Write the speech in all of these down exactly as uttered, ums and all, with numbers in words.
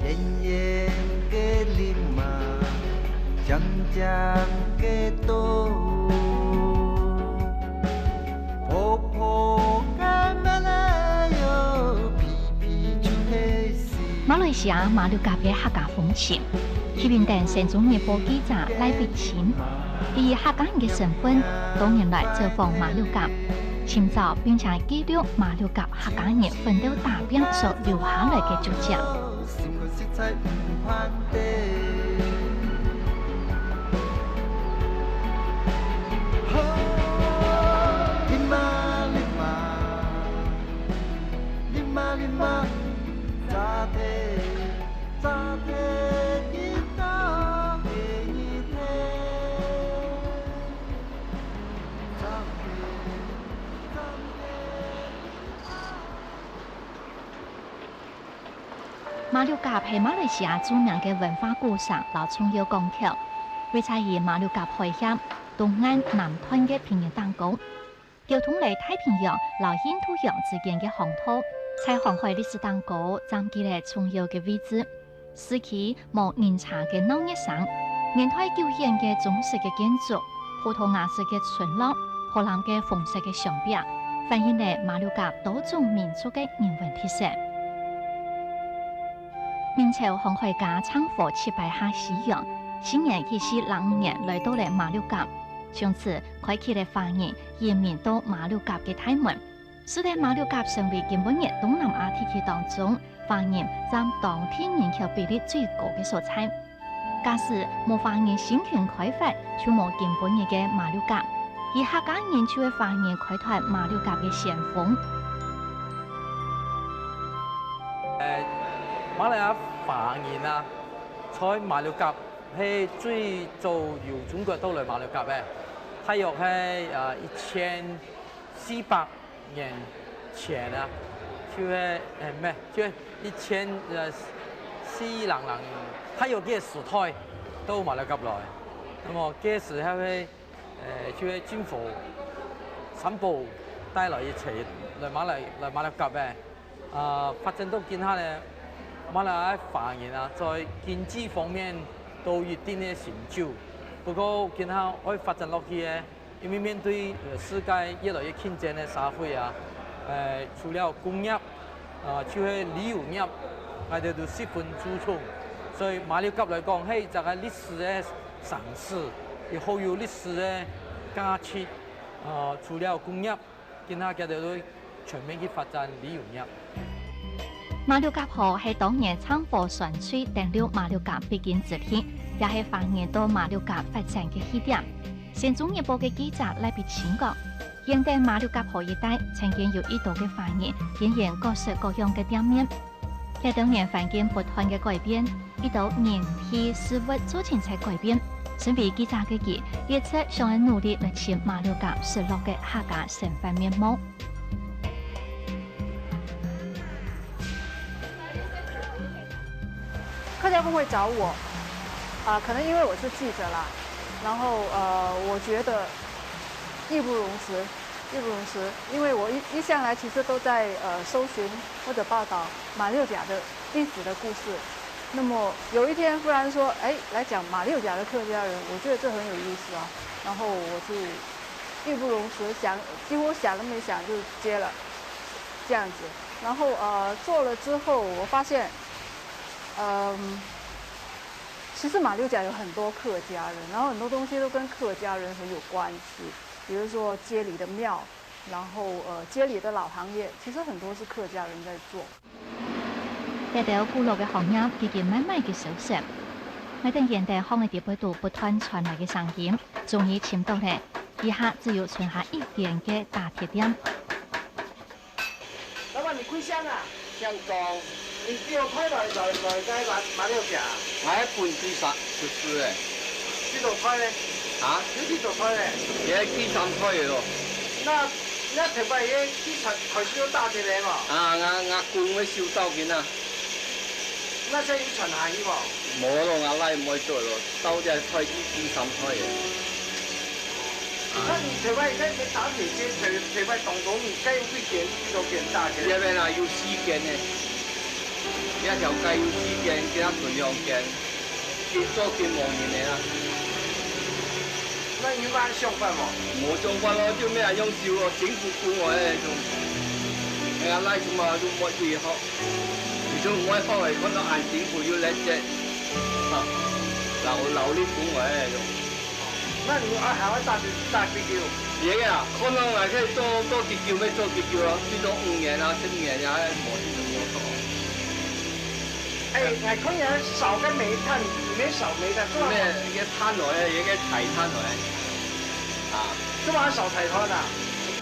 遠遠个林馬，漸漸个到。婆婆个馬來喲，皮皮就係心。馬來西亞馬六甲个客家風情，去賓等《新中日報》記者賴碧清，佢以客家人个身份，多年來走訪馬六甲，尋找並且記錄馬六甲客家人奮鬥打拼所留下來个足跡。 馬六甲係馬來西亞著名个文化古城摎重要港口，位在於馬六甲海峽東岸南端个平原頂高，溝通了太平洋摎印度洋之間个航道，在航海歷史頂高佔據了重要个位置。市區無人車个鬧熱聲，年代久遠个中式个建築，葡萄牙式个村落， 荷蘭个紅色个牆壁，反映了馬六甲多種民族个人文特色。明朝航海家鄭和去拜下西洋，西元一四零五年來到了馬六甲，從此開啟了華人移民到馬六甲个大門，使得馬六甲成為今晡日東南亞地區當中華人佔當地人口比例最高个所在。 假使無華人新近開發，就無今晡日个馬六甲。而客家人就係華人開拓馬六甲个先鋒。呃，馬來亞華人啊，在馬六甲係最早由中國到來馬六甲个，大約係，呃，一千四百 年前啊，就係，誒，毋係，就係一千，呃，四零零，大約該時代到馬六甲來。那麼該時候係，呃，就係政府三寶帶來一齊來馬來，來馬六甲个。啊，發展到今下呢，馬來亞華人啊，在經濟方面都有一定个成就。不過今下愛發展落去呢， 因為面對，呃，世界越來越競爭个社會啊，呃，除了工業，啊，就係旅遊業，𠊎兜都十分注重。所以馬六甲來講，係一隻个歷史个城市，也好有歷史个價值。啊，除了工業，今下佢兜都 全面去發展旅遊業。馬六甲號係當年鄭和船隊登陸馬六甲必經之地，也係華人到馬六甲發展个起點。新中日報个記者賴必清講，現在馬六甲號一帶曾經有已多个華人經營各式各樣个店面， 這兜年環境不斷个改變，已多人、地、事物做盡在改變。身為記者个佢，一直想愛努力來尋馬六甲失落个客家生活面貌。客家報會找我，啊，可能因為我是記者啦，然後，呃，我覺得義不容辭， 義不容辭，因為我一，一向來其實都在，呃，搜尋或者報導馬六甲的歷史的故事。那麼有一天忽然說，哎，來講馬六甲的客家人，我覺得這很有意思啊。然後我就義不容辭，想，幾乎想都沒想就接了，這樣子。然後，呃，做了之後，我發現，嗯，其實馬六甲有很多客家人，然後很多東西都跟客家人很有關係。比如说街里的庙，然后呃街里的老行业，其实很多是客家人在做。這兜古老个行業已經慢慢个消失。𠊎等沿等巷仔裡背肚不斷傳來个聲音，終於尋到了，這下只有剩下一間个打鐵店。老闆，你開箱啊？ 香港，你叫開來來來該買買了啥？𠊎係本地產出世个。幾多代咧？啊？有幾多代咧？這第三代个咯。那那頭擺个地產開始有打鐵个嘛？啊，𠊎𠊎公會收到緊啊。那現在有傳下去無？無咯，𠊎倈毋會做咯，到這代第第三代个。 那你頭擺該該打鐵个，頭頭擺當中，你該有幾間幾多間打鐵？這邊啊，有四間呢。這條街有四間，其他賰兩間，緊做緊無人个啊。那你有麼个想法無？無想法咯，就毋知仰般收咯，辛苦苦个種。哎呀，倈仔嘛都毋會幾好。 你就毋會好欸，看到恁辛苦又來接，哈，勞勞力工欸。那你啊還會打幾打幾久？會啊，可能還可以做做幾久，愛做幾久啊，最多五年啊，十年啊，無一直無做。哎，𠊎看你還燒該煤炭，你無燒煤炭，做麼个？該炭哦，該个柴炭哦，啊。做麼个燒柴炭啊？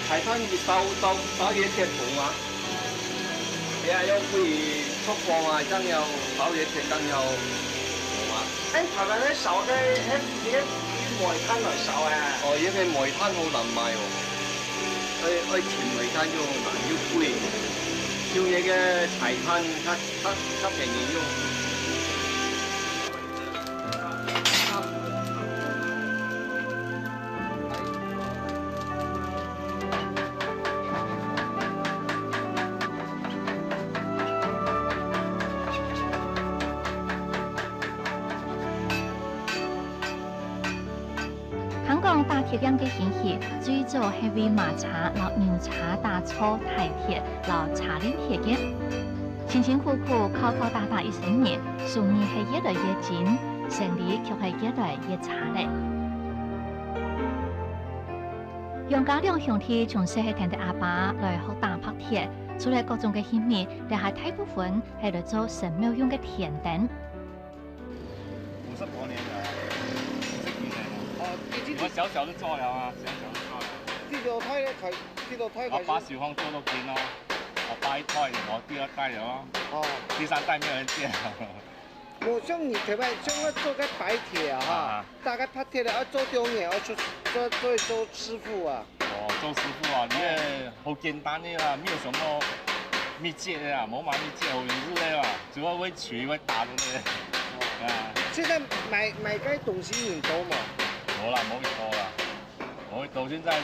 柴炭佢燒燒燒佢个鐵桶啊。 哎呀，要會著火嘛，正有燒熱天正有火啊。哎，頭擺个燒个，該个用煤炭來燒啊？哦，這个煤炭好難買哦。愛愛尋煤炭就好難，又貴。用這个柴炭較較較便宜用。 聽講打鐵店个興起，最早係為馬車摎牛車打坐大鐵摎車輪鐵个。辛辛苦苦敲敲打打一生人，手藝係越來越精，生理卻係越來越差咧。楊家兩兄弟從細係跈等阿爸來學打白鐵，除了各種个器皿，這下大部分係來做神廟用个天燈。 五十多年了，五十幾年了。哦，已經我小小就做了啊，小小就做了。幾多代咧開？幾多代開始？我爸手上做到今哦，我爸一代，我第二代了哦，哦。第三代沒有人接了。無像你頭擺，像愛做个白鐵啊，哈，啊。大概白鐵个，愛做多年，愛出，做，做，做師傅啊。 哦，做師傅啊，你个好簡單个啦，沒有什麼秘訣个啦，無麼秘訣，好容易个啦，主要會錘會打，對不對？哦。啊。現在買，買該東西人多無？無啦，無幾多啦。無幾多，現在係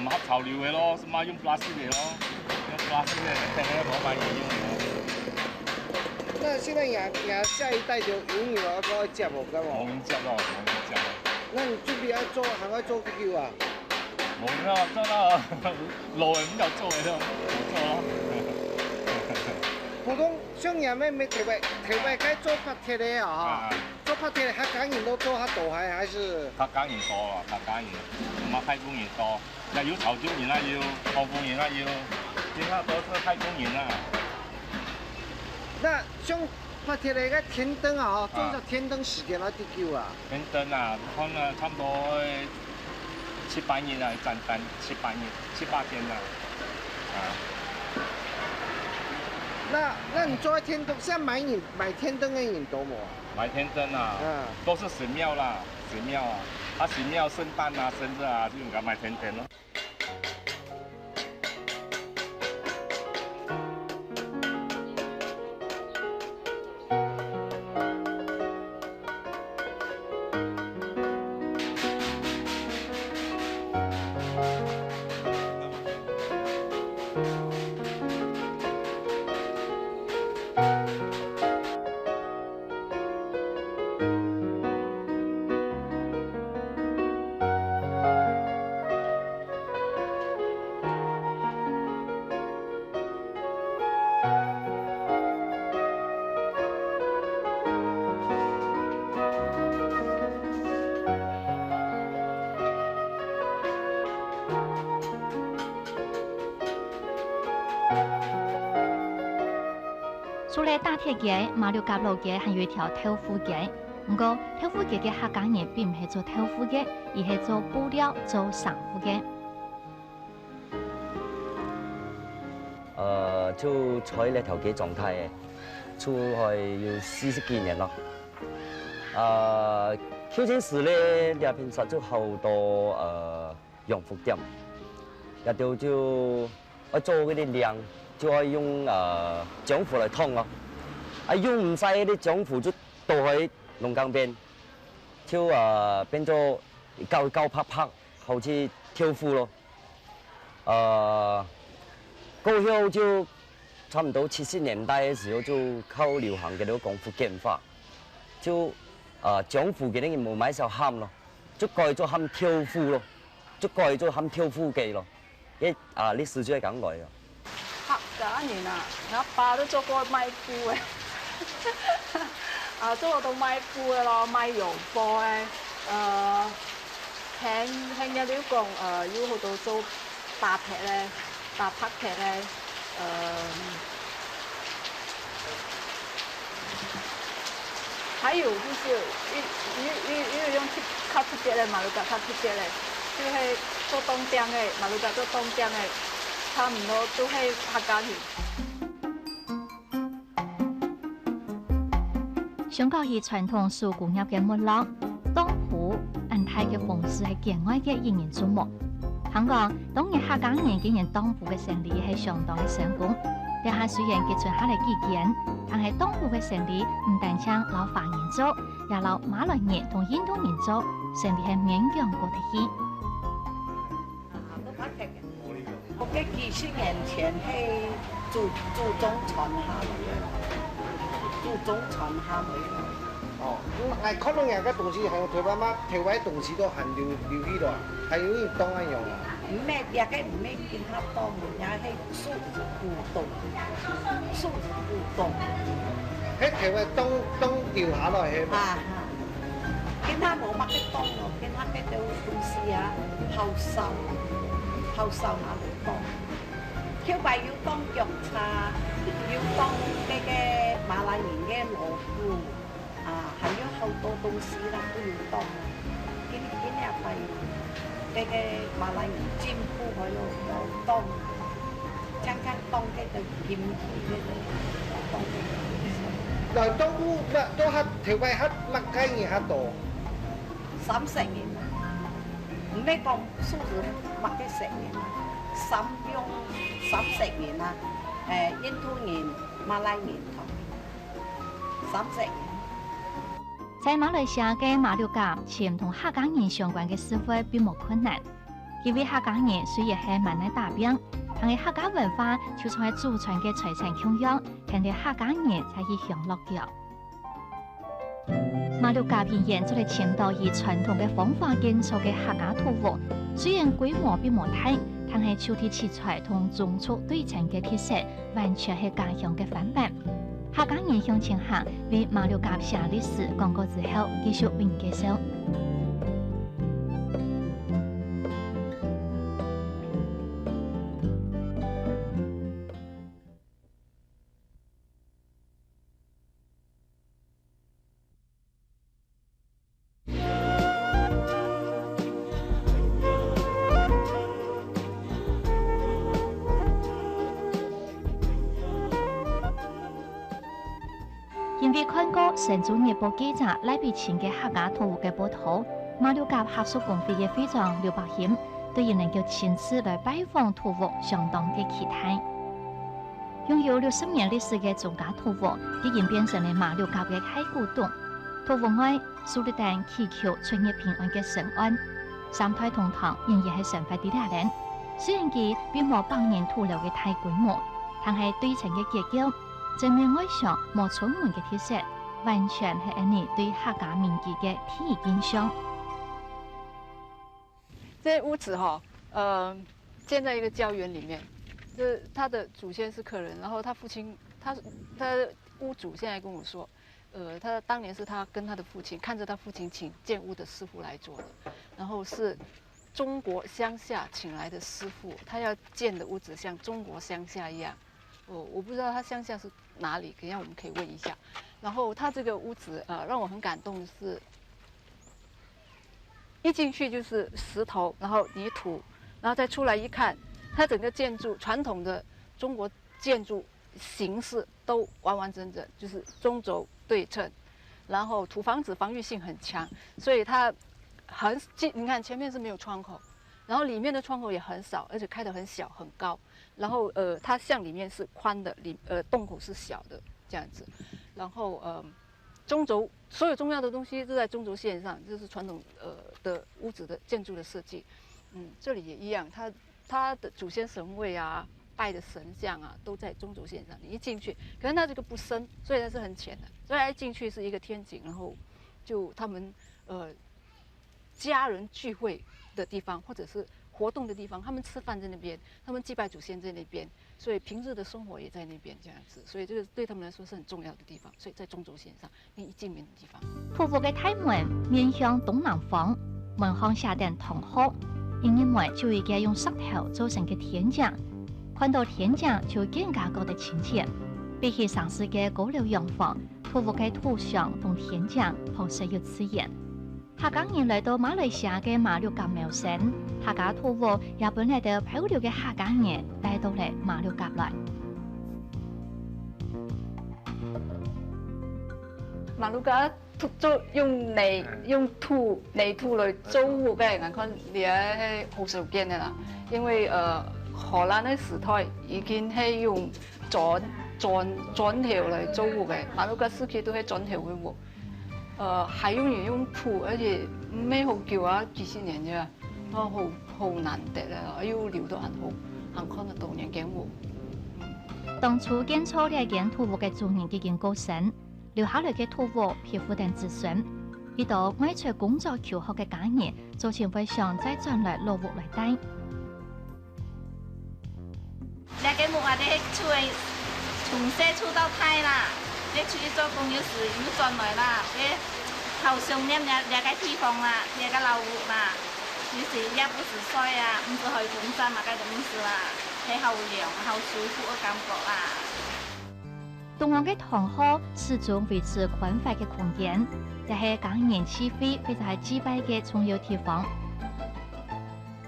毋合潮流个咯，係嘛用plastic个咯，用plastic个，無麼人用个咯。那現在你，你下一代就有人愛接無，敢無？無人接咯，無人接咯。那你準備愛做，還愛做幾久啊？ 無啦，做到老了，毋曉做个咯，無做咯。普通像你阿姆頭擺，頭擺該做白鐵个啊，哈，啊。做白鐵个客家人都做較多，還，還係？客家人多啊，客家人，毋係泰國人多，也有潮州人也有，廣東人也有，其他都係泰國人啊。那像白鐵个該天燈啊，哈，做一隻天燈時間愛幾久啊？天燈啊，看啊，差不多 七八日啊，一盞燈七八日，七八天啊。啊。那，那你做天燈，現在買你，買天燈个人多無啊？買天燈啊，嗯。都是神廟啦，神廟啊，啊，神廟聖誕啊，生日啊，就應該買天燈咯。大鐵街、馬六甲老街還有一條豆腐街。毋過，豆腐街个客家人並毋係做豆腐个，而係做布料、做衫褲个。呃，就在這條街長大个，就係有四十幾年咯。呃，舊陣時咧，這片煞就好多呃洋服店，這兜就 愛做該兜領，就愛用呃漿糊來燙咯。啊，用毋晒該兜漿糊就倒去礱墕邊，就呃變做膏膏白白，好似豆腐咯。呃，過後就差毋多七十年代个時候就較流行个該兜講福建話，就呃漿糊个人無賣燒鹹咯，就改做鹹豆腐咯，就改做鹹豆腐雞咯。 該啊歷史就係恁樣个。客家人啊，𠊎爸都做過賣布个，啊，做過都賣布个咯，賣洋布个，呃，還還有就講，呃，有好多做打白个，打白个，呃， 還有就係，又又又又用較較特別个，馬六甲較特別个，就係做當店个，馬六甲做當店个，差毋多都係客家人。相較於傳統手工業个沒落，當鋪恁大个紅字係街外个引人注目。聽講，當年客家人經營當鋪个生理係相當个成功。這下雖然佢存下來幾間， 但係當鋪个生理毋單淨摎華人做，也摎馬來人同印度人做，生理係勉強過得去。𠊎个幾十年前係祖祖宗傳下來个，祖宗傳下來个。哦，嗯，𠊎看到人家東西還有頭擺嘛，頭擺東西都還留留起來，還有人當恁樣啊？毋係，這个毋係今下當，這係 手工，手工。該頭擺當當留下來係無？啊哈，今下無麼个當咯，今下該兜東西啊，好少，好少拿來當。頭擺有當腳車，有當該个馬來人个鑼鼓， 啊，還有好多東西啦，都有當。今今這擺，該个馬來人進步，還有無當，常常當該个金器該个，當該个。來，當初，到下頭擺下麼个人較多？三色人啊，毋係講素食麼个色人啊，三樣三色人啊，誒，印度人、馬來人同 三十年。在馬來西亞个馬六甲，尋同客家人相關个事業並無困難，因為客家人雖然係滿哪打拚，但係客家文化就像係祖傳个財產共樣，跈等客家人在異鄉落腳。馬六甲平原做得尋到以傳統个方法建造个客家土屋，雖然規模並無大，但係就地取材同宗族對稱个特色， 完全係家鄉个範本。客家人向前行，為馬六甲寫歷史廣告之後，繼續為你介紹。 因為看過《神州日報》記者賴必清个客家土屋个報導，馬六甲客屬公會个會長劉百興對於能夠親自來拜訪土屋相當个期待。 擁有六十年歷史个鍾家土屋，已經變成了馬六甲个大古董。土屋外，豎立等祈求出入平安个神案，三代同堂，仍然係生活在這裡。雖然佢並無百年土樓个大規模，但係對稱个結構、正面外牆無出門个特色，完全係𫣆俚對客家民居个第一印象。 這屋子哈，呃，建在一個郊原裡面，這他的祖先是客人，然後他父親，他他的屋主現在跟我說，呃，他當年是他跟他的父親看著他父親請建屋的師傅來做的，然後是中國鄉下請來的師傅，他要建的屋子像中國鄉下一樣。哦，我不知道他鄉下是哪里，等一下我们可以问一下。然后它这个屋子，呃，让我很感动的是，一进去就是石头，然后泥土，然后再出来一看，它整个建筑，传统的中国建筑形式都完完整整，就是中轴对称，然后土房子防御性很强，所以它很，你看前面是没有窗口，然后里面的窗口也很少，而且开得很小很高，然后呃，它向里面是宽的，里呃洞口是小的这样子，然后呃，中轴所有重要的东西都在中轴线上，这是传统呃的屋子的建筑的设计。嗯，这里也一样，它它的祖先神位啊、拜的神像啊，都在中轴线上。你一进去，可是它这个不深，所以它是很浅的，所以它一进去是一个天井，然后就他们呃家人聚会的地方，或者是活动的地方，他们吃饭在那边，他们祭拜祖先在那边，所以平日的生活也在那边这样子，所以这个对他们来说是很重要的地方，所以在中轴线上。 一进门的地方。土屋个大門面向東南方，門項寫等「堂」號，一入門就有一個用石頭做成个天井，看到天井就更加覺得親切。比起城市个高樓洋房，土屋个土牆同天井樸實又自然。客家人來到馬來西亞个馬六甲謀生，客家土屋也分這兜漂流个客家人帶到了馬六甲來。 馬六甲土做用泥用土泥土來做屋个，𠊎看這係好少見个啦。因為呃荷蘭个時代已經係用磚磚磚頭來做屋个，馬六甲市區都係磚頭个屋。呃，還有人用土，而且毋係好久啊，幾十年个，哦，好好難得啊，又留到恁好，還看得到這間屋。當初建造這間土屋个主人已經過身， 留下來个土屋庇護等子孫。一到外出工作求學个家人，就盡會想再轉來老屋來戴。這個屋啊，這係厝个，從細厝到大啦。這出去做工有時又轉來啦，這好想念這這個地方啦，這個老屋啦。有時也毋使睡啊，毋使開風扇嘛，該都毋使啦，係好涼、好舒服个感覺啦。 中央个堂號始終維持寬闊个空間，也係家人聚會或者係祭拜个重要地方。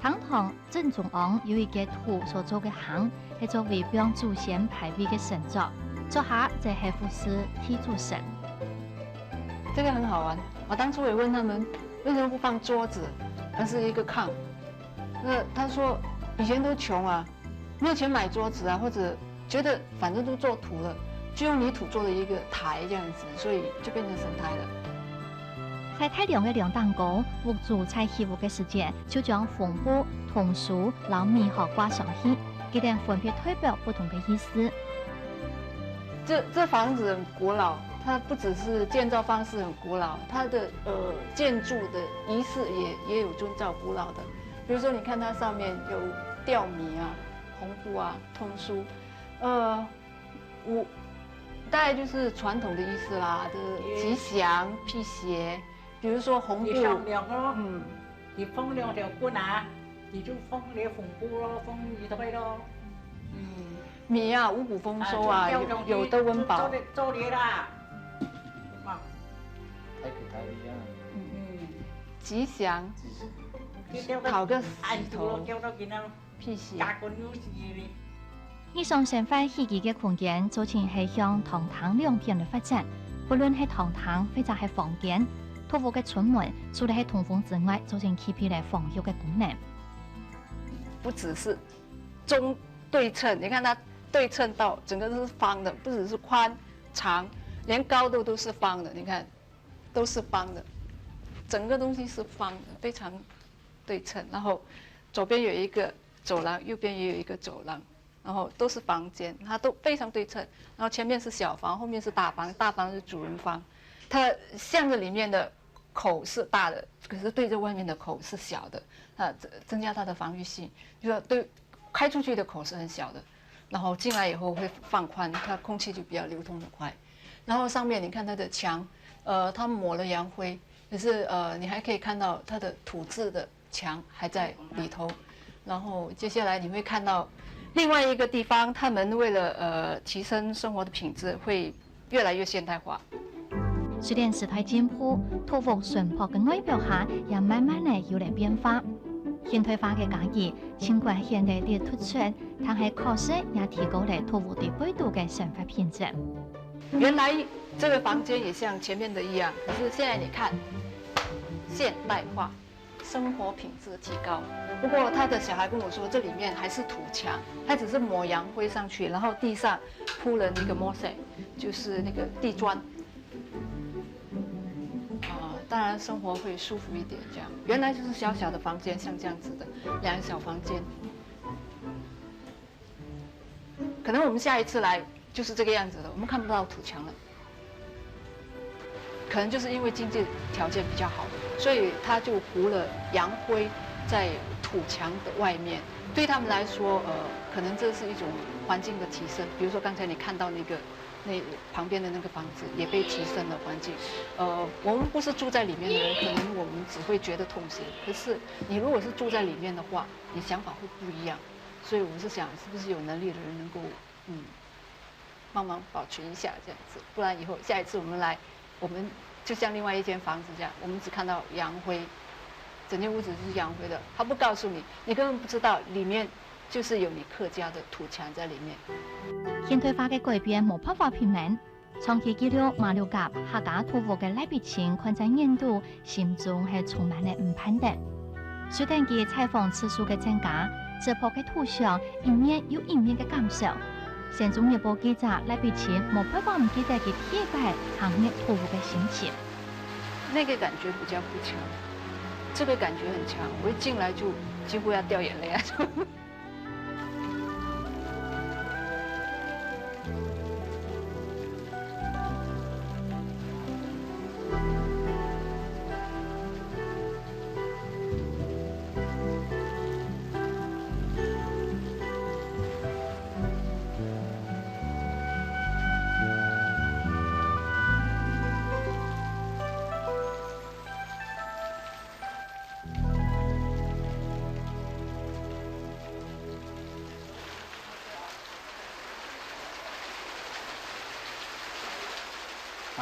廳堂正中央有一個土所做个坑，係作為放祖先牌位个神桌，桌下則係服侍地主神。這個很好玩，我當初也問他們為什麼不放桌子，而是一個炕。那他說以前都窮啊， 沒有錢買桌子啊，或者覺得反正都做土了，就用泥土做了一個台這樣子，所以就變成神台了。在大梁个梁頂高，屋主在起屋个時節，就將紅布、桐樹摎米殼掛上去，佢等分別代表不同个意思。這這房子很古老，它不只是建造方式很古老，它的呃建築的儀式也也有遵照古老的。 比如說，你看它上面有吊米啊、紅布啊、桐樹，呃，五，大概就是傳統的意思啦，就是吉祥、辟邪。比如說紅布，佢上梁咯，嗯，佢放兩條棍啊，佢就放這紅布咯，放一堆咯，嗯，米啊，五穀豐收啊，啊，就吊上去，有有得溫飽。就做得做得啦，啊，太可愛了呀。嗯，吉祥，吉祥。討個喜頭。 辟邪。日常生活起居个空間，就淨係向堂廳兩片來發展。不論係堂廳或者係房間，土屋个出門，除了係通風之外，就淨具備了防禦个功能。不只是中對稱，你看它對稱到整個都是方的，不只是寬、長，連高度都是方的。你看，都是方的，整個東西是方的，非常 对称，然后左边有一个走廊，右边也有一个走廊，然后都是房间，它都非常对称。然后前面是小房，后面是大房，大房是主人房。它向着里面的口是大的，可是对着外面的口是小的，它增增加它的防御性，就说对开出去的口是很小的，然后进来以后会放宽，它空气就比较流通的快。然后上面你看它的墙，呃，它抹了洋灰，可是呃，你还可以看到它的土质的 墙还在里头。然后接下来你会看到，另外一个地方，他们为了呃提升生活的品质，会越来越现代化。虽然时代进步，土屋淳樸个外表下，也慢慢个有了变化。现代化个家具，尽管显得特出，但係確實也提高了土屋地背肚个生活品質。原来这个房间也像前面的一样，可是现在你看，现代化。生活品质提高。不过他的小孩跟我说，这里面还是土墙，他只是抹洋灰上去，然后地上铺了那个 mosaic，就是那个地砖。啊，当然生活会舒服一点，这样。原来就是小小的房间，像这样子的两个小房间。可能我们下一次来就是这个样子的，我们看不到土墙了。可能就是因为经济条件比较好，所以他就糊了洋灰在土墙的外面。对他们来说，呃，可能这是一种环境的提升。比如说刚才你看到那个，那旁边的那个房子也被提升了环境。呃，我们不是住在里面的人，可能我们只会觉得痛心。可是你如果是住在里面的话，你想法会不一样。所以我是想，是不是有能力的人能够，嗯，帮忙保存一下这样子，不然以后下一次我们来，我们就像另外一间房子这样，我们只看到洋灰，整间屋子就是洋灰的，他不告诉你，你根本不知道里面就是有你客家的土墙在里面。现代化个改变无办法避免，长期记录马六甲客家土屋个赖必清看在眼肚，心中係充满了毋盼得。随等佢採訪次數个增加，質樸个土相一面又一面个減少。 先進日報記者賴必清無辦法毋記得佢第一擺行入土屋个心情。那个感觉比较不强，这个感觉很强，我一进来就几乎要掉眼泪啊。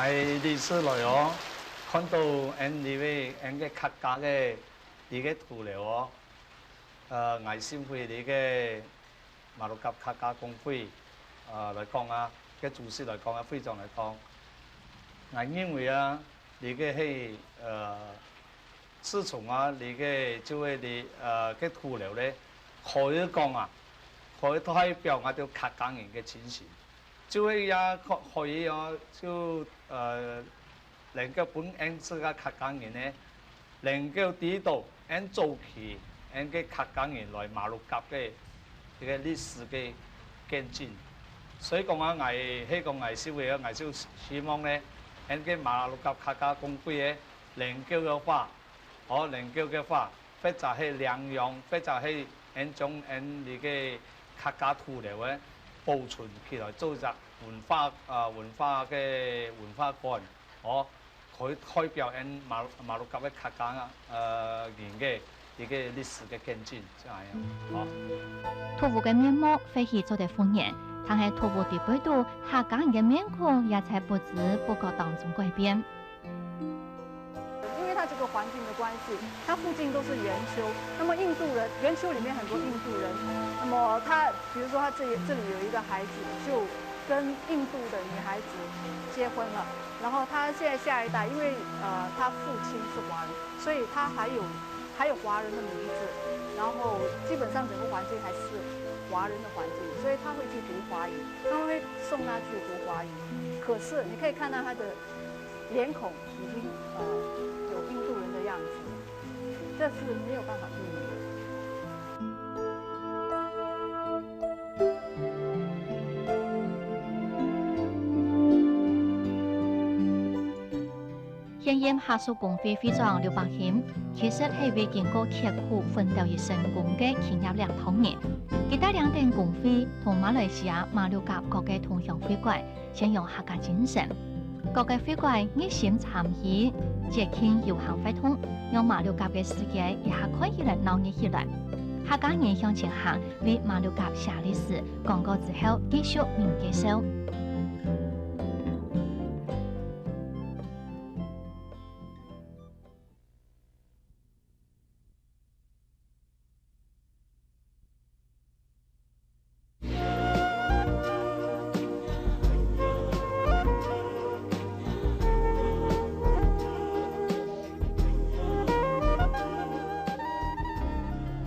哎，第一次來哦，看到𠊎俚位𠊎俚个客家个這个土樓哦，呃，𠊎身為這个馬六甲客家公會，呃，來講啊，个主席來講啊，會長來講，𠊎認為啊，這个係，呃，自從啊，這个就係這，呃，个土樓咧，可以講啊，可以代表𠊎兜客家人个精神，就係也可，可以哦，就，呃， 能夠分𠊎自家客家人呢，能夠知道𠊎早期𠊎个客家人來馬六甲个一个歷史个見證。所以講啊，𠊎係講𠊎身為啊，𠊎就希望呢，𠊎个馬六甲客家公會个能夠个話，哦，能夠个話，或者係領養，或者係𠊎將𠊎這个客家土樓个保存起來，做一隻文化，呃，文化个文化館。 哦，可以代表𠊎馬，馬六甲个客家，呃，人个一个歷史个見證，就恁樣，哦。土屋个面貌或許做得復原，但係土屋地背肚客家人个面孔也在不知不覺當中改變。因为它这个环境的关系，它附近都是圓丘，那么印度人，圆丘里面很多印度人，那么他，比如说他这里，这里有一个孩子，就跟印度的女孩子结婚了。 然后他现在下一代，因为，呃，他父亲是华人，所以他还有，还有华人的名字，然后基本上整个环境还是华人的环境，所以他会去读华语，他们会送他去读华语。可是你可以看到他的脸孔已经，呃，有印度人的样子，这是没有办法避免的。 现任客屬公會會長劉百興，其實係一位經過刻苦奮鬥一生功个企業領頭人。佢帶領等公會同馬來西亞馬六甲各个同鄉會館，宣揚客家精神。各个會館熱心參與節慶遊行活動，讓馬六甲个時節一下看起來鬧熱起來。客家人向前行，為馬六甲寫歷史，廣告之後繼續明介紹。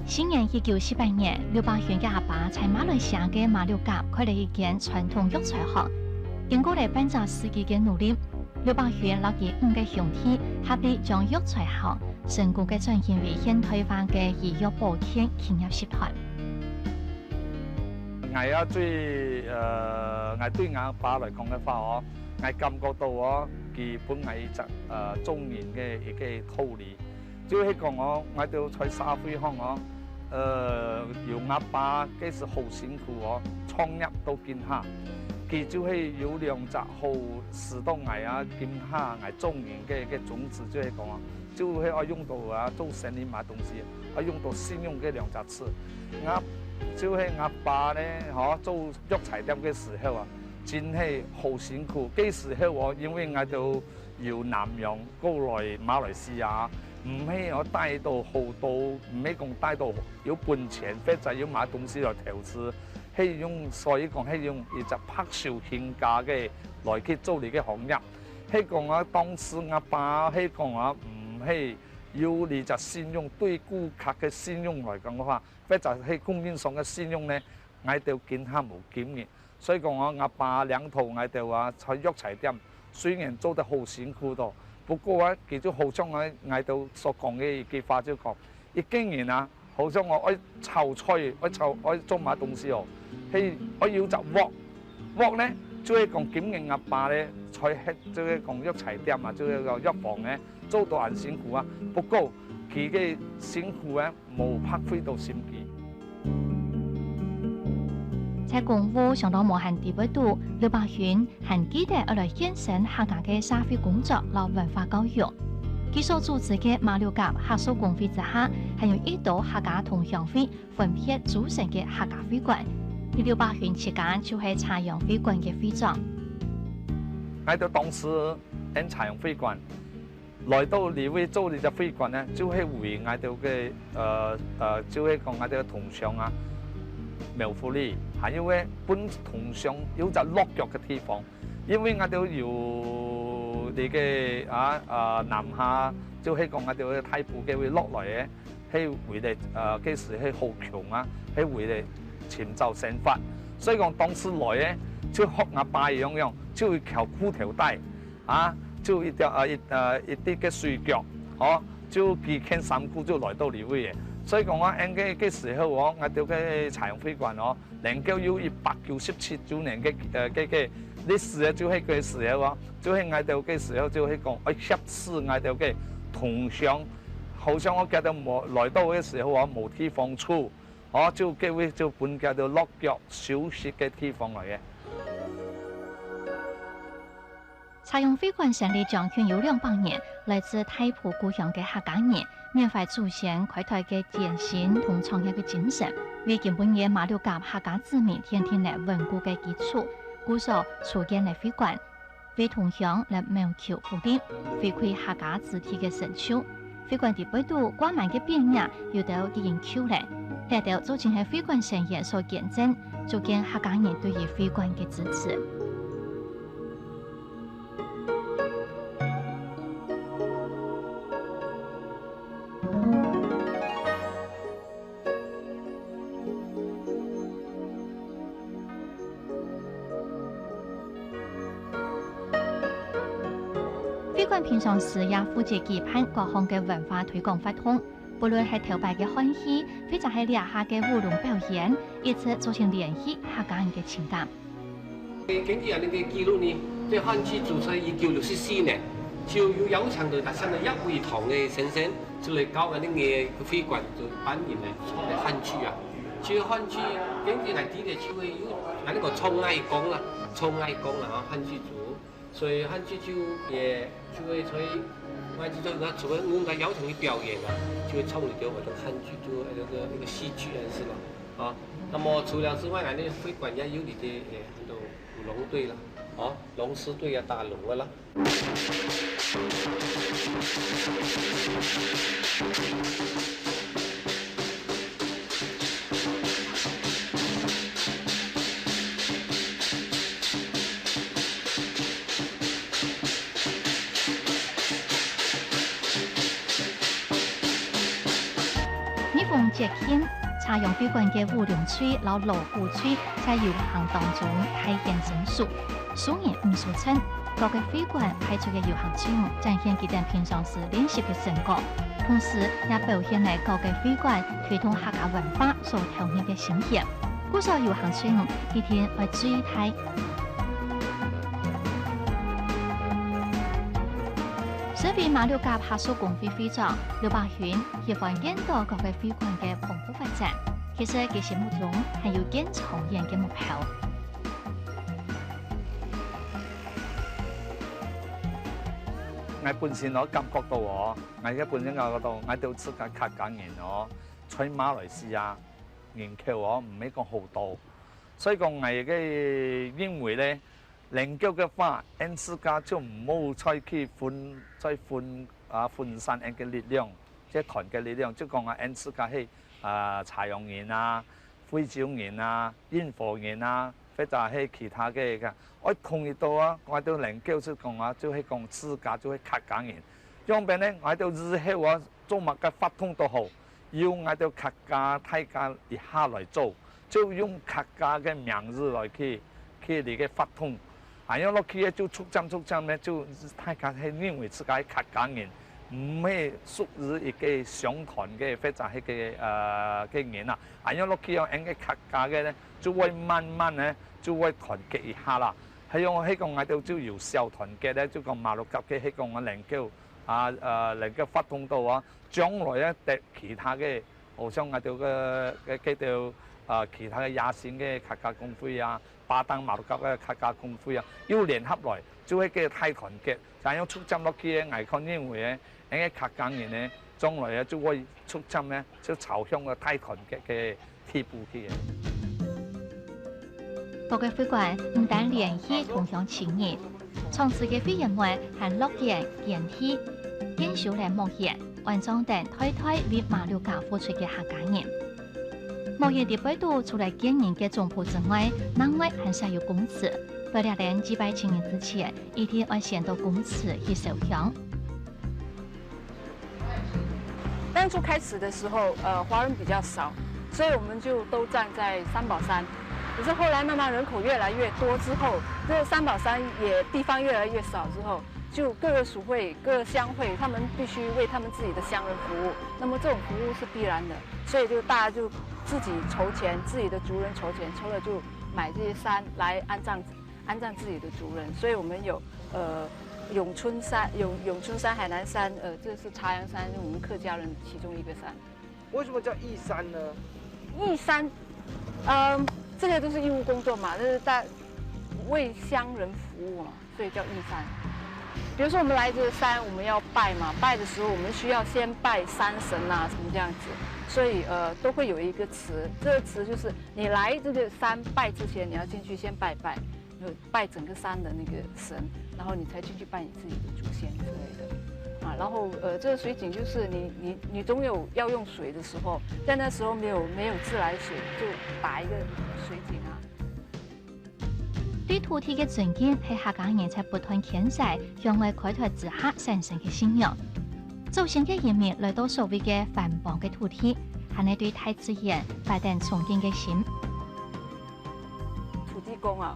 西元一九四八年，劉伯勳个阿爸在馬來西亞个馬六甲開了一間傳統藥材行。經過了半隻世紀个努力，劉伯勳摎佢五個兄弟合力將藥材行成功个轉型為現代化个醫藥保健企業集團。 𠊎啊最，呃，𠊎對𠊎爸來講个話哦，𠊎感覺到哦，佢分𠊎一隻，呃，做人个一個道理，就係講哦，𠊎兜在社會上哦，呃，有𠊎爸該時好辛苦哦，創業到今下，佢就係有兩隻好使到𠊎啊，今下𠊎做人个个種子，就係講哦， 就係愛用到啊，做生理買東西，愛用到信用个兩隻字。𠊎就係𠊎爸呢，吼，做藥材店个時候啊，真係好辛苦。該時候哦，因為𠊎兜由南洋過來馬來西亞，毋係愛帶到好多，毋係講帶到有本錢，或者有買東西來投資，係用，所以講係用一隻白手興家个來去做這個行業。 係講啊，當時𠊎爸係講啊，毋係有這隻信用，對顧客个信用來講个話，或者係供應商个信用呢，𠊎兜今下無今日。所以講啊，𠊎爸領導𠊎兜啊，在藥材店雖然做得好辛苦到，不過啊，佢就好像啊，𠊎兜所講个一句話就講，一個人啊， 好像哦，愛炒菜，愛炒，愛做麼東西哦，係愛有隻鑊。鑊呢，就係講今日阿爸呢，在歇，就係講藥材店啊，就係講藥房呢，做到恁辛苦啊。不過，佢个辛苦呢，無白費到心機。在公務上到無閒个背肚，劉伯勳 還記得愛來獻身客家个社會工作摎文化教育。佢所主持个馬六甲客屬公會之下，還有一多客家同鄉會分別組成个客家會館。劉伯勳自家就係茶陽會館个會長。𠊎兜當時恁茶陽會館，來到這位做這隻會館呢，就係為𠊎兜个，呃，呃，就係講𠊎兜个同鄉啊，謀福利，還有个分同鄉有隻落腳个地方。 因為𠊎兜由這個啊，啊，南下，就係講𠊎兜个大埔該位落來个，係為了，呃，該時係好窮啊，係為了尋找生活。所以講當時來个，就學𠊎爸一樣樣，就一條褲頭帶，啊，就一條，呃，一，呃，一滴个水腳，哦，就幾件衫褲就來到這位个。所以講啊，恁个，該時候哦，𠊎兜个茶陽會館哦， 能夠有一百九十七週年个，呃，个，个歷史个，就係該時候啊，就係𠊎兜該時候就係講，愛協助𠊎兜个同鄉，好像𠊎覺得無，來到个時候啊，無地方住，哦，就該位就分佢兜落腳休息个地方來个。 茶陽會館成立將近有兩百年，來自大埔故鄉个客家人，緬懷祖先開臺个艱辛同創業个精神，為今晡日馬六甲客家子民奠定了穩固个基礎。故所重建了會館，為同鄉來謀求福利，回饋客家子弟个成就。 會館底背肚掛滿个匾額，有兜已經舊了，這兜就真係會館成員所見證，足見客家人對於會館个支持。 會館平常時也負責舉辦各項个文化推廣活動，不論係頭擺个漢戲，或者係這下个舞龍表演，一直做成聯繫客家人个情感。 根據恁呢个記錄呢，這漢劇組在一九六四年就有邀請到大山个葉偉棠个先生，就來到𠊎等个會館做扮演个漢劇啊。其實漢劇根據𠊎知个就會有𠊎等个唱藝工啦，唱藝工啦吼，漢劇組。所以漢劇就也就會在就在那除了我们在邀请你表演啊，就会唱你的我的汉剧，就那个那个戏剧啊，是吧？啊，那么除了之外呢，那个会馆也有你的呃很多舞龙队了，啊，龙狮队啊，打龙啊啦。 蜜蜂接近，茶陽會館个烏龍隊摎鑼鼓隊在遊行當中大顯身手，輸人毋輸陣。各个會館派出个遊行隊伍展現佢等平常時練習个成果，同時也表現了各个會館推動客家文化所投入个心血。故所遊行隊伍一定愛注意大。身為馬六甲客屬公會會長劉百勳 喜歡見到各个會館个蓬勃發展，其實佢心目中還有更長遠个目標。𠊎本身哦感覺到哦，𠊎个本身感覺到，𠊎兜自家客家人哦，在馬來西亞人口哦，毋係講好多，所以講𠊎个認為咧， 能夠个話，𠊎自家就毋好再去分，再分啊分散𠊎个力量，這團結力量，就講啊，𠊎自家係啊茶陽人啊、惠州人啊、雲和人啊，或者係其他个个，愛統一到啊，𠊎兜能夠就講啊，就係講自家就係客家人。樣般呢，𠊎兜日後啊，做麼个活動都好， 由𠊎兜客家大家一下來做，就用客家个名字來去，去這个活動。恁樣落去个就逐漸逐漸呢，就大家係認為自家係客家人，毋係屬於一个相團个或者係个呃个人啊。恁樣落去哦，𠊎个客家个呢，就會慢慢呢就會團結一下啦。還有係講𠊎兜就有小團結咧，就講馬六甲个係講能夠啊呃能夠活動到啊，將來咧得其他个 好像𠊎兜个个个兜啊其他个野生个客家公會啊，巴丹馬六甲个客家公會啊，又聯合來，就係个大團結，恁樣逐漸落去个，𠊎看認為个，𠊎个客家人呢，將來啊就會逐漸呢，就朝向个大團結个地步去个。 各个會館毋單聯繫同鄉親人，長治个會員們還樂捐捐地、捐修來墓園，安葬等代代為馬六甲付出个客家人。墓園个背肚除了見人个總舖之外，另外還設有公祠，為了等祭拜親人之前，一定愛先到公祠去燒香。 当初开始的时候，呃，华人比较少，所以我们就都站在三宝山。可是后来慢慢人口越来越多之后，这个三宝山也地方越来越少之后，就各个属会、各乡会，他们必须为他们自己的乡人服务。那么这种服务是必然的，所以就大家就自己筹钱，自己的族人筹钱，筹了就买这些山来安葬安葬自己的族人。所以我们有呃永春山、永永春山、海南山，呃，这是茶阳山，是我们客家人其中一个山。为什么叫义山呢？义山，嗯，这些都是义务工作嘛，就是大为乡人服务嘛，所以叫义山。比如说我们来这个山，我们要拜嘛，拜的时候我们需要先拜山神啊，什么这样子，所以呃都会有一个词，这个词就是你来这个山拜之前，你要进去先拜拜，拜整个山的那个神，然后你才进去拜你自己的祖先之类的。啊，然后呃，这个水井就是你你你总有要用水的时候，在那时候没有没有自来水，就打一个水井啊。对土地个尊敬，系客家人在不断迁徙、向外开拓之下产生个信仰。祖先个移民来到所谓个番邦个土地，还能对大自然发展崇敬个心。土地公啊，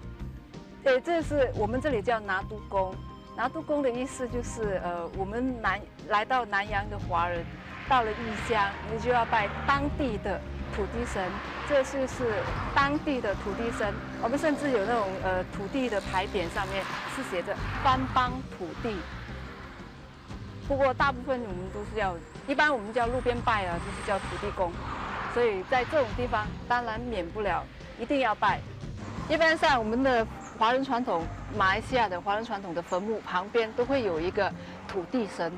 诶，这是我们这里叫拿督公。拿督公的意思就是，呃，我们南来到南洋的华人，到了异乡，你就要拜当地的土地神，这就是当地的土地神。我们甚至有那种呃土地的牌匾，上面是写着番邦土地。不过大部分我们都是要，一般我们叫路边拜啊，就是叫土地公。所以在这种地方，当然免不了一定要拜。一般上我们的华人传统，马来西亚的华人传统的坟墓旁边都会有一个土地神。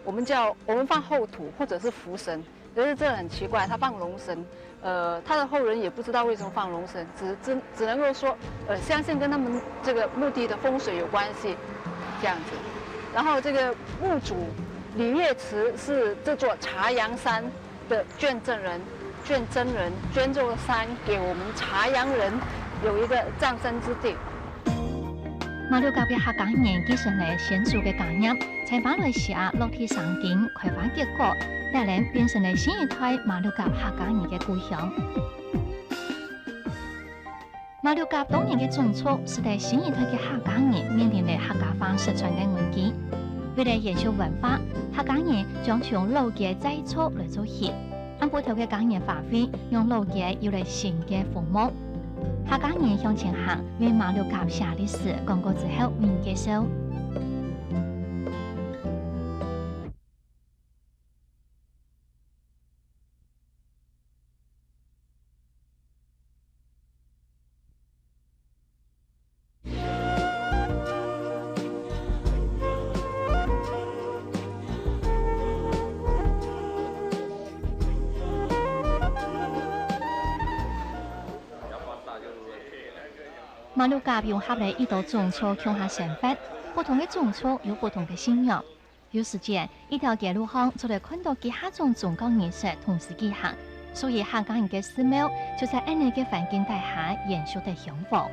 我们叫，我们放后土或者是福神，可是这很奇怪，他放龙神，呃，他的后人也不知道为什么放龙神，只只只能够说，呃，相信跟他们这个墓地的风水有关系，这样子。然后这个墓主李月池是这座茶阳山的捐赠人，捐赠人捐这座山给我们茶阳人，有一个葬身之地。马六甲个客家人繼承了先祖个家業，在馬來西亞落地生根，開花結果，這下變成了新一代馬六甲客家人个故鄉。馬六甲當年个種族，使得新一代个客家人面臨了客家話失傳个危機。為了延續文化，客家人將從老个祭灶來做起， 恁不同个家人花費，讓老街有了新个風貌。客家人向前行，為馬六甲寫歷史廣告之後，為你介紹。馬六甲融合了一兜種族共下生活，不同个種族有不同个信仰。 有時節，一條街路項做得看著幾下種宗教儀式同時舉行，所以客家人个寺廟就在恁仔个環境底下延續得香火。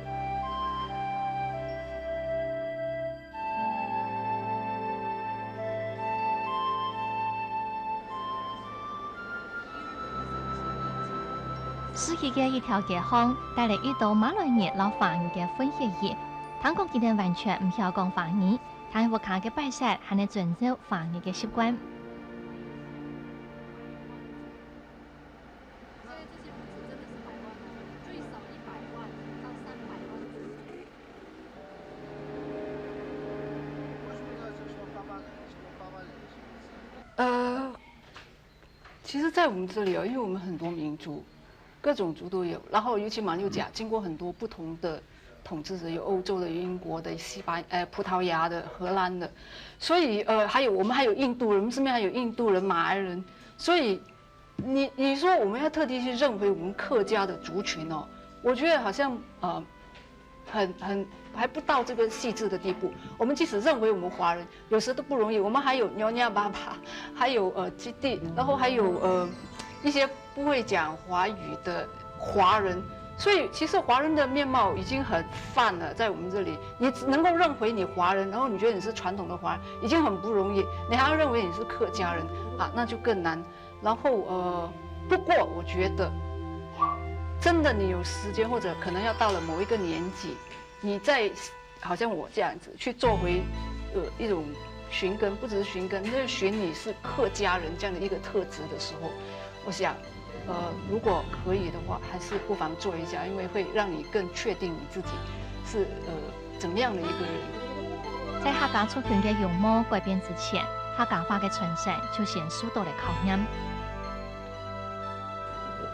市區个一條街項，帶來一兜馬來人摎華人个混血兒。聽講佢兜完全毋曉講華語， 但屋下个擺設還係遵照華人个習慣。呃，其實，在我們這裡哦，因為我們很多民族， 各種族都有，然後尤其馬六甲經過很多不同的統治者，有歐洲的、有英國的、西班、呃，葡萄牙的、荷蘭的，所以，呃，還有，我們還有印度人，我們身邊還有印度人、馬來人，所以你，你說我們要特地去認回我們客家的族群哦，我覺得好像，呃，很，很，還不到這個細緻的地步。我們即使認回我們華人， 有時都不容易。我們還有Nyonya Baba，還有，呃，基地，然後還有，呃，一些不會講華語的華人。所以其實華人的面貌已經很泛了，在我們這裡，你只能夠認回你華人，然後你覺得你是傳統的華人，已經很不容易，你還要認為你是客家人啊，那就更難。然後，呃，不過我覺得，真的你有時間，或者可能要到了某一個年紀， 你在，好像我這樣子去做回，呃，一種尋根，不只是尋根，就是尋你是客家人這樣的一個特質的時候，我想，呃，如果可以的話，還是不妨做一下，因為會讓你更確定你自己是，呃，怎麼樣的一個人。在客家族群个容貌改變之前，客家話个傳承就先受到了考驗。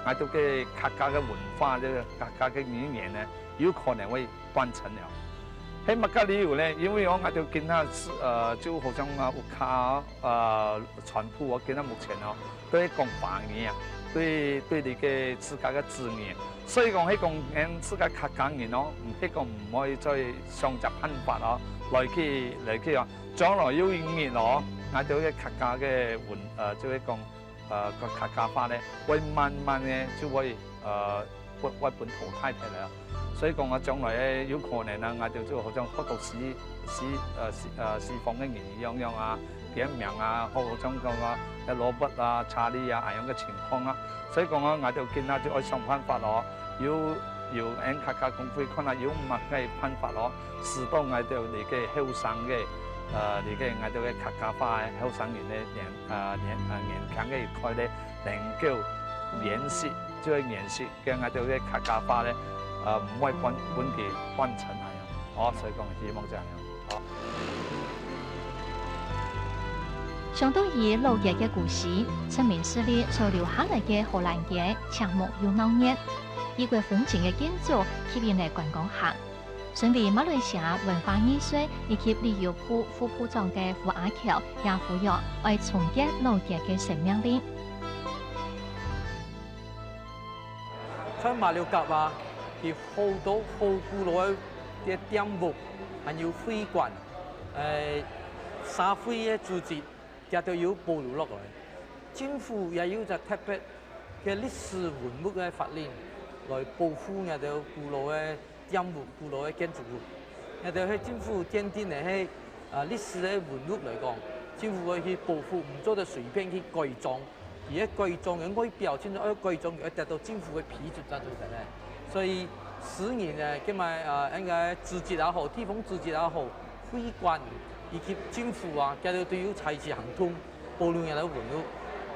𠊎兜个客家个文化，這個客家个語言呢，有可能會 斷層了。係麼个理由呢？因為哦，𠊎兜今下係，呃，就好像啊，屋下啊，呃，全部哦，今下目前哦，都係講華語啊，對，對這個自家个子女。所以講，係講，𠊎自家客家人哦，毋係講毋會再想隻辦法哦，來去，來去哦，將來有一日哦，𠊎兜个客家个文，呃，就係講， 呃，个客家話呢，會慢慢个就會，呃，會，會分淘汰忒了。所以講啊，將來有可能啊，𠊎兜就好像學到西，西，呃，西，呃，西方个人一樣樣啊，點名啊，好像講啊，Robert啊、Charlie啊，恁樣个情況啊。所以講啊，𠊎兜今下就愛想辦法咯，有，有𠊎客家公會看下有麼个辦法咯，使到𠊎兜這個後生个，呃，這個𠊎兜个客家話个後生人个年 呃，年，呃，年輕个一代呢，能夠延續，就係延續，跟𠊎兜个客家話呢，呃，毋會分，分佢斷層恁樣。哦，所以講希望就恁樣。好。想到以老街个故事，殖民時代所留下來个荷蘭街，寂寞又鬧熱，異國風情个建築吸引了觀光客。身為馬來西亞文化藝術以及旅遊部副部長个胡阿喬也呼籲，愛重建老街个生命力。在馬六甲啊，佢好多好古老个店屋，還有會館，呃，社會个組織，佢兜有保留落來。政府也有一隻特別个歷史文物个法令，來保護𠊎兜古老个店屋、古老个建築物。𠊎兜係政府奠定个係，啊，歷史个文物來講，政府愛去保護，毋做得隨便去改裝。佢个改裝个外表，真正愛改裝，愛得到政府个批准才做得个。所以，私人个，該麼，啊，應該組織也好，地方組織也好，會館以及政府啊，佢兜都有採取行動，保留𠊎兜文物，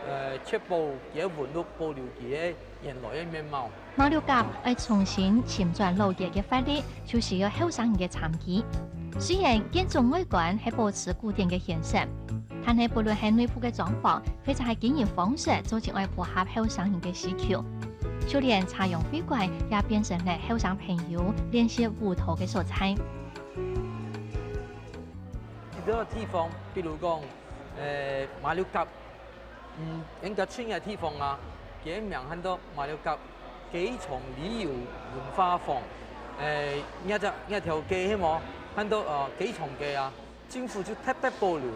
呃，確保佢个文物保留佢个原來个面貌。馬六甲愛重新尋轉老街个活力，就需要後生人个參與。雖然建築外觀係保持古典个形式，但係不論係內部个裝潢，或者係經營方式，都盡愛符合後生人个需求。就連茶陽會館也變成了後生朋友練習舞蹈个所在。 其他个地方，比如講，呃，馬六甲，嗯，應該出名个地方啊，佢个名喊做馬六甲雞場旅遊文化坊。呃，這隻，這條街係無？喊做，呃，雞場街啊，政府就特別保留，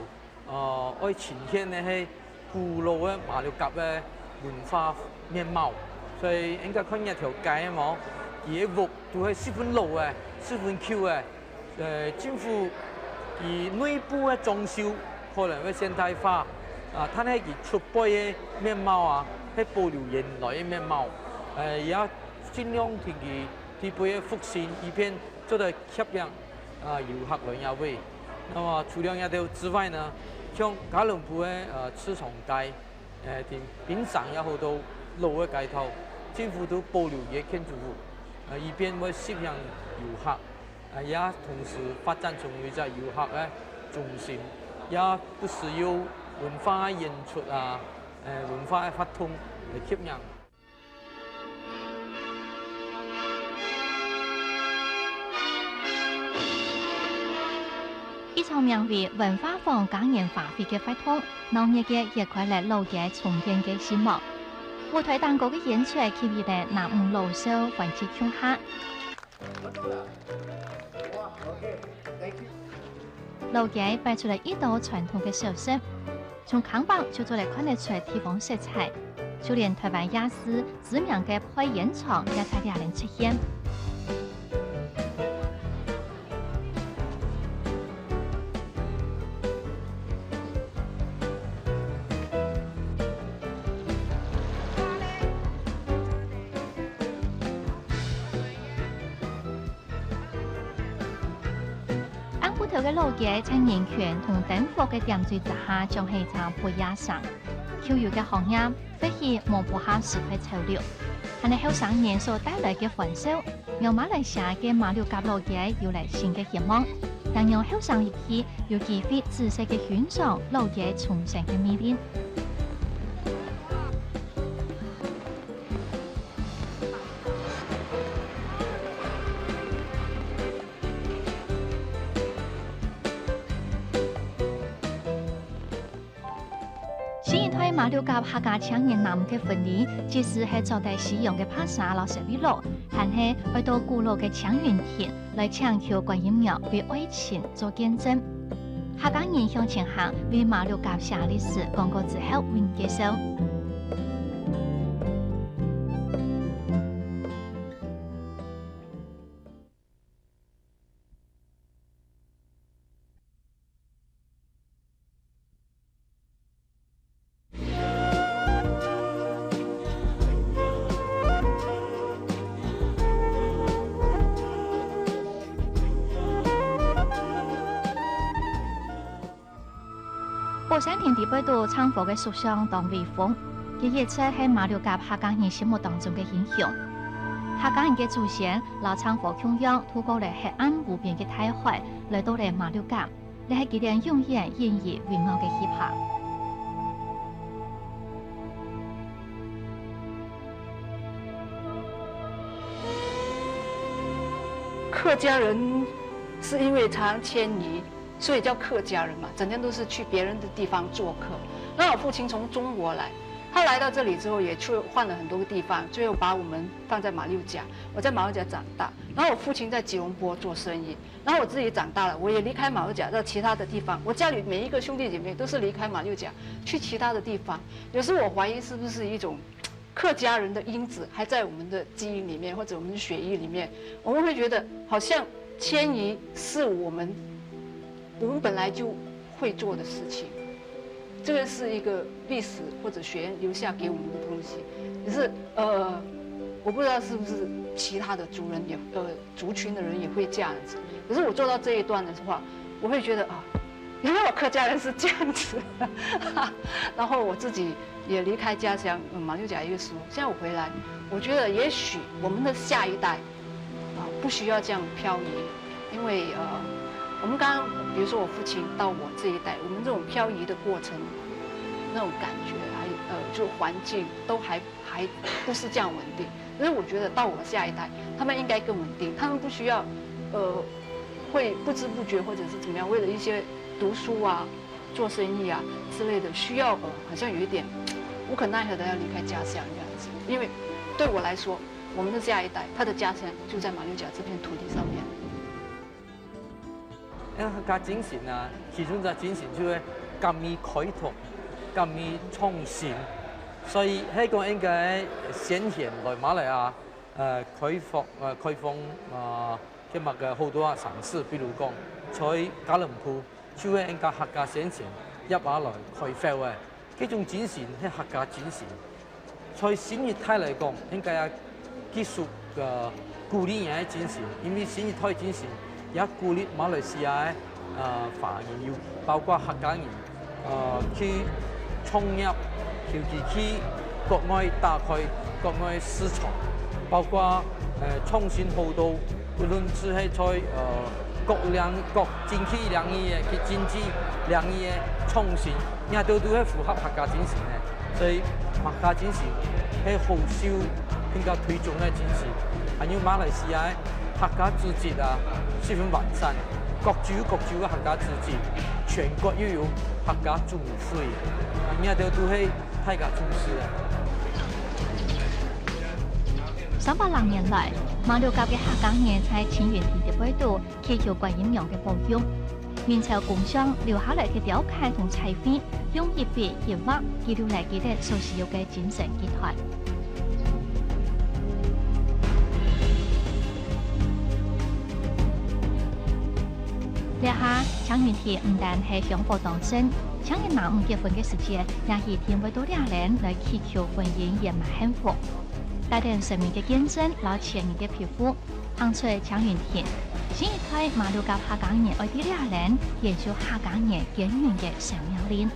呃，愛呈現个係古老个馬六甲个文化面貌。所以應該看這條街係無？佢个屋都係十分老个，十分舊个。 呃，政府佢內部个裝修可能會現代化，啊，但係佢出背个面貌啊，係保留原來个面貌。呃，也盡量同佢內背个復興，以便做得吸引，啊，遊客來這位。那麼除了這兜之外呢，像吉隆坡个，呃，市場街，呃，頂，檳城也好多老个街頭，政府都保留佢个建築物，呃，以便會吸引遊客。 啊，也同時發展成為一隻遊客个中心，也不時有文化个演出啊，呃，文化个活動來吸引。一場名為文化坊嘉年華會个活動，鬧熱个揭開了老街重建个序幕。舞台頂高个演出吸引了男女老少歡聚共下。 老街擺出了一道傳統个小食，從看板就做得看得出地方色彩，就連臺灣夜市知名个配煙腸也在這裡出現。 暗晡頭个老街在人群同燈火个點綴之下，像係一場不夜城。舊有个行業，或許無符合時代潮流，但係後生人所帶來个歡笑， 讓馬來西亞个馬六甲老街有了新个希望，也讓後生一輩有機會仔細个欣賞老街重生个魅力。 新一代馬六甲客家青年男个婚禮，即使係著得西洋个白紗摎西北綠，還係愛到古老个青雲亭來請求觀音娘為愛情做見證。客家人向前行，為馬六甲寫歷史廣告之後為你介紹。 寶山亭底背肚長和个塑像當威風，佢一直係馬六甲客家人心目當中个英雄。客家人个祖先摎長和共樣，渡過了黑暗無邊个大海，來到了馬六甲。 這係佢等永遠引以為傲个氣魄。客家人是因为常迁移，所以叫客家人嘛，整天都是去别人的地方做客。那我父亲从中国来，他来到这里之后也去换了很多个地方，最后把我们放在马六甲。我在马六甲长大，然后我父亲在吉隆坡做生意，然后我自己长大了，我也离开马六甲到其他的地方。我家里每一个兄弟姐妹都是离开马六甲去其他的地方。有时我怀疑是不是一种客家人的因子还在我们的基因里面，或者我们的血液里面，我们会觉得好像迁移是我们我们本来就会做的事情。这个是一个历史或者血缘留下给我们的东西。可是呃，我不知道是不是其他的族人也呃族群的人也会这样子。可是我做到这一段的话，我会觉得啊，原来我客家人是这样子。然后我自己也离开家乡，嗯，马六甲一个时候，现在我回来，我觉得也许我们的下一代啊，不需要这样漂移，因为呃，我们刚刚比如说我父亲到我这一代，我们这种漂移的过程，那种感觉还有呃，就环境都还还不是这样稳定。可是我觉得到我下一代，他们应该更稳定，他们不需要呃，会不知不觉或者是怎么样，为了一些读书啊、做生意啊之类的，需要呃，好像有一点无可奈何的要离开家乡这样子。因为对我来说，我们的下一代，他的家乡就在马六甲这片土地上面。因為客家精神啊，其中一个精神就係敢於開拓、敢於創新，所以係講應該先賢來馬來亞，呃，開放，呃，開放，呃，去麼个好多啊城市，比如講在吉隆坡，就係應該客家先賢入下來開發个。 這種精神係客家精神。在新一代來講，應該要繼續个鼓勵人个精神，因為新一代精神也鼓勵馬來西亞个呃華人，有包括客家人呃去創業，尤其去國外打開國外市場，包括呃創新好多，無論係在呃各領各經濟領域个、經濟領域个創新，這兜都係符合客家精神个。所以客家精神係好受，應該推崇个精神。還有馬來西亞个客家組織啊，十分完善，各州各州个客家組織，全國又有客家總會，啊，這兜都係大家重視个。三百零年來，馬六甲个客家人在陳雲梯个背肚 祈求觀音娘个保佑。明朝工匠留下來个雕刻同彩繪，用一筆一畫記錄來佢兜所需要个精神寄託。這下，陳雲梯毋單係香火當盛，請人男女結婚个時節，也一定會到這棧來祈求婚姻圓滿幸福。帶等神明个見證摎前人个庇護， 行出陳雲梯，新一代馬六甲客家人愛在這棧延續客家人堅韌个生命力。